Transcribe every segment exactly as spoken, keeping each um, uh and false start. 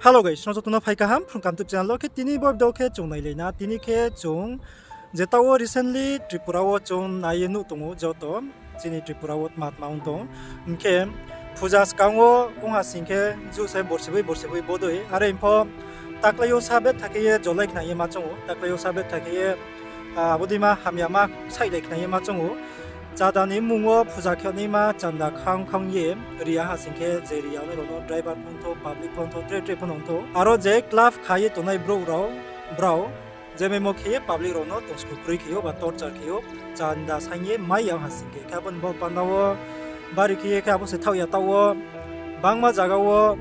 Hello guys, nrao joto no phai kaham Phrung Kaham YouTube channel wo. Khe tini bo video khe chung nailai na, tini khe chung je taoh wo recently Tripura wo chung nai ye nuh tong ou joto, chini Tripura wo tma tma ong tong. Hing khe puja skang wo ong ha sing khe, juh se borsi boi borsi boi bodei, are pho taklái yo sa betha khe ye jolai khnai ye ma choung ou, taklái yo sa betha khe ye, abo deima hamyama saihlai khnai ye ma choung ou. Chanda ni mmung wo puja khe naima chanda khang khang ye ri ya ha sing khe, je ri ya nai rao no driver pho ong thou, public pho ong thou, tre tre pho no ong thou. Aro je club kha ye tongnai brouh rao, brao je memo khe ye public rao no tongskhu kroi khe ou ba torture khe ou, chanda saing ye mai ya ha sing khe. Khe abo ni baoh panda wo bari khe ye khe abo se thaoh ya taoh wo, bangma zaga wo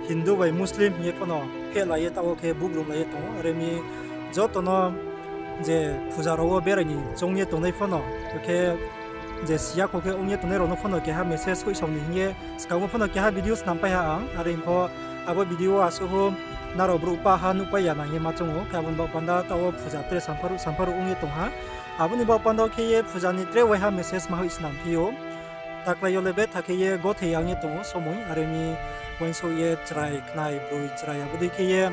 Hindu bai Muslim hing ye pho no phehlai ye taoh wo khe bubrum lai ye tong ou. Are mi joto no je puja rao wo berai ni choung ye tongnai pho no, khe je si ya kho khe ong ye tongnai rao no pho no keha message hoihsao ni hing ye skang wo pho no keha video snampai ha ang. Are pho abo video wo asuh nrao brouh pah ha nuhpai ya nang ye ma choung ou. Khe abo ni baoh panda taoh wo puja tre sampharuh sampharuh ong ye tong ha. Abo ni baoh panda khe ye puja ni tre waiha message ma hoih snam phi ou. Taklái yo le betha khe ye gothei ya ong ye tong ou somoi, are mi uaingsouh ye chrai khnai, broi chrai, abo dei khe ye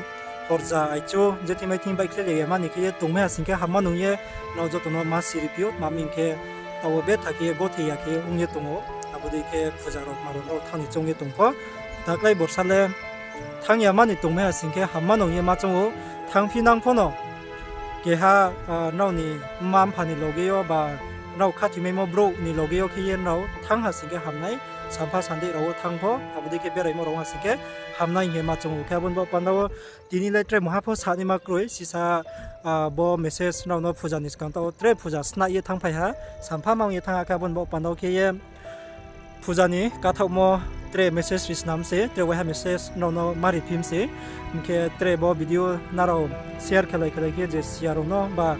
horja aichu je thing mai thing baihkhlai le ye mani khe ye tongmai ha sing khe hamma nung ye nrao joto no ma siri phi ou, ma hing khe taoh wo betha khe ye gothei ya khe ong ye tong ou. Abo dei khe puja rao ma rao no thanng ni choung ye tong pho, taklái borsa le thanng ya mani tongmai ha sing khe hamma nung ye ma choung ou. Thanngphi nang pho no keha, nrao ni mma mpha ni loge yo ba nrao khathoimaimo brouh ni loge yo khe ye nrao thanng ha sing khe hamnai, sampha sandei rao wo thanng pho, abo dei khe beraimo rao ha sing khe hamnai hing ye ma choung ou. Khe abo ni baoh panda wo tini le tre mungha pho sanaima kroi, sisa bo message nrao no puja ni skang taoh wo tre puja snai ye thanngphai ha, sampha ma ong ye thanng ha. Khe abo ni baoh panda khe ye puja ni kathaohmo tre message ri snam se, tre waiha message nrao no ma ri phim se. Hing khe tre bo video nrao share khelai khelai khe je si ya rao no ba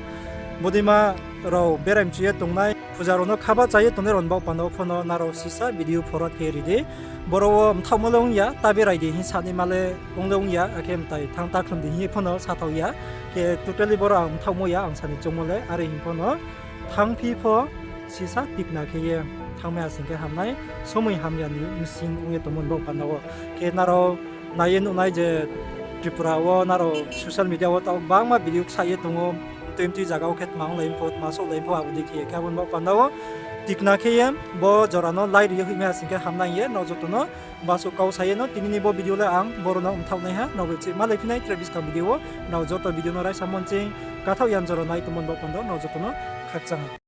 bodeima rao berai mchu ye tongnai, puja rao no kha bahcha ye tongnai rao ni baoh panda wo pho no nrao sisa video forward khe ri di. Boro wo mthaohmo le ong ya, ta berai di hing sanaima le ong le ong ya, akhe mtai thanng ta khlum di hing ye pho no sathaoh ya. Khe totally boro ang mthaohmo ya, ang sa ni choungmo le, are hing pho no thanngphi pho sisa tikna khe ye thanngmai ha sing khe hamnai, somoi hamya ni bsing ong ye tongmo ni baoh panda wo. Khe nrao nai ye nuhnai je Tripura wo nrao social media wo taoh bangma video ksa ye tong ou, mtui mtui zaga wo khe tma onglai pho, tma souhlai pho, abo dei khe ye. Khe abo ni baoh panda wo tikna khe ye bo jora no like ri ye hoihmai ha sing khe hamnai ye nrao joto no. Basuh kau sa ye no tini ni bo video le ang boro no mthaoh nai ha, nrao bai chih malai phi nai tre buskang video wo. Nrao joto video no raisa monching kathaoh yan jora nai tongmo ni baoh panda wo nrao joto no khakchang ha.